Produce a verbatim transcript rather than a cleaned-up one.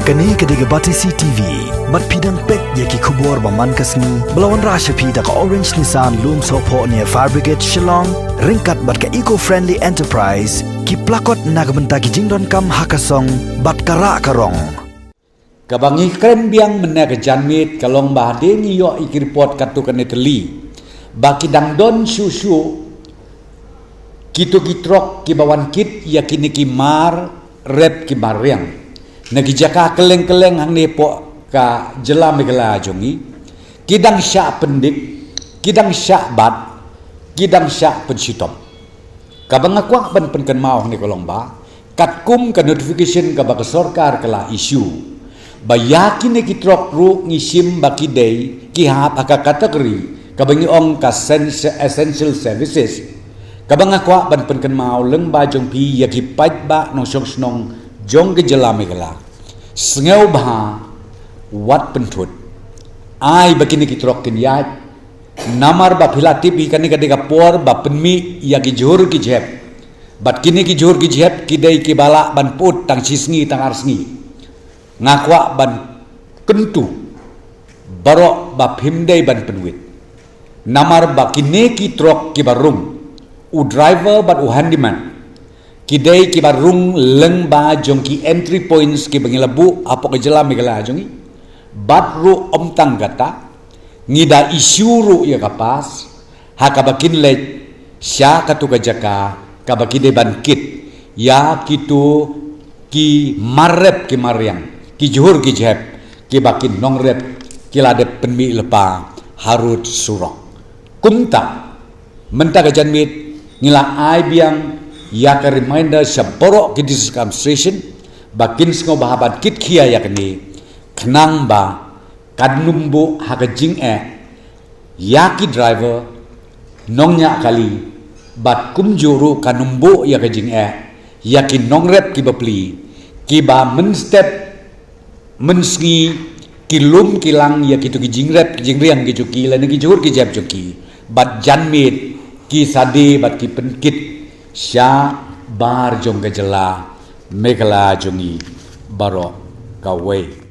Kane ka dei ka Batesi T V. Bad phi dang peit ïa ki khubor ba man ka sngi ba la wanrah sha phi da ka Orange Nissan Lumsohphoh near Fire Brigade Shillong, ryngkat bad ka Eco Friendly Enterprise, ki plakot na ka bynta ki jingdonkam ha ka song bad ka rah ka rong. Kaba ngi kren biang mynne ka janmiet ka long ba hadien ngi ïoh ïa ki report katto katne tylli ba ki dang don shuh shuh kito ki trok kiba wan kit ïa kine ki mar rep ki mar riang na ki jaka kylleng kylleng hangne hapoh ka jylla Meghalaya jong ngi, ki dang shah pyndik, ki dang shah bat, ki dang shah pynshitom. Kaba nga kwah ban pynkynmaw hangne ka long ba katkum ka notification kaba ka sorkar ka la issue, ba ïa kine ki trok ruh ngi shim ba ki dei ki hap ha ka category kaba ngi ong ka sen-, essential services. Kaba nga kwah ban pynkynmaw lyngba jong phi ïa ki paidbah nongshong shnong jong ka jylla Meghalaya, sngewbha wat pynthut, ai ba kine ki trok kin ïaid. Namar ba phi la tip hi, kane ka dei ka por ba pynmih ïa ki jhur ki jhep. Bad kine ki jhur ki jhep ki dei kiba lah ban put tang shi sngi tang ar sngi. Nga kwah ban kyntu baroh ba phim dei ban pynwit. Namar ba kine ki trok kiba rung, u driver bad u handyman, ki dei kiba rung lyngba jong ki entry points kiba ngi la buh hapoh ka jylla Meghalaya jong ngi. Bad ruh ym tang kata, ngi da issue ruh ïa ka pass ha kaba kin leit sha katu ka jaka kaba ki dei ban kit ïa kitu ki mar rep ki mar riang, ki jhur ki jhep, kiba ki nongrep ki la dep pynmih lypa harud surok. Kumta mynta ka janmiet ngi la ai biang ïa ka reminder sha baroh ki district administration ba kin sngewbha ban kit khia ïa kane, khnang ba kan ym buh ha ka jingeh ïa ki driver nongñiah kali, bad kumjuh ruh kan ym buh ïa ka jingeh ïa ki nongrep kiba pli, kiba mynstep mynsngi ki lum ki lang ïa kitu ki jingrep ki jingriang ki jong ki lane ki jhur ki jhep jong ki, bad janmiet ki sa die bad ki pynkit shabar jong ka jylla Meghalaya jong ngi baroh kawei.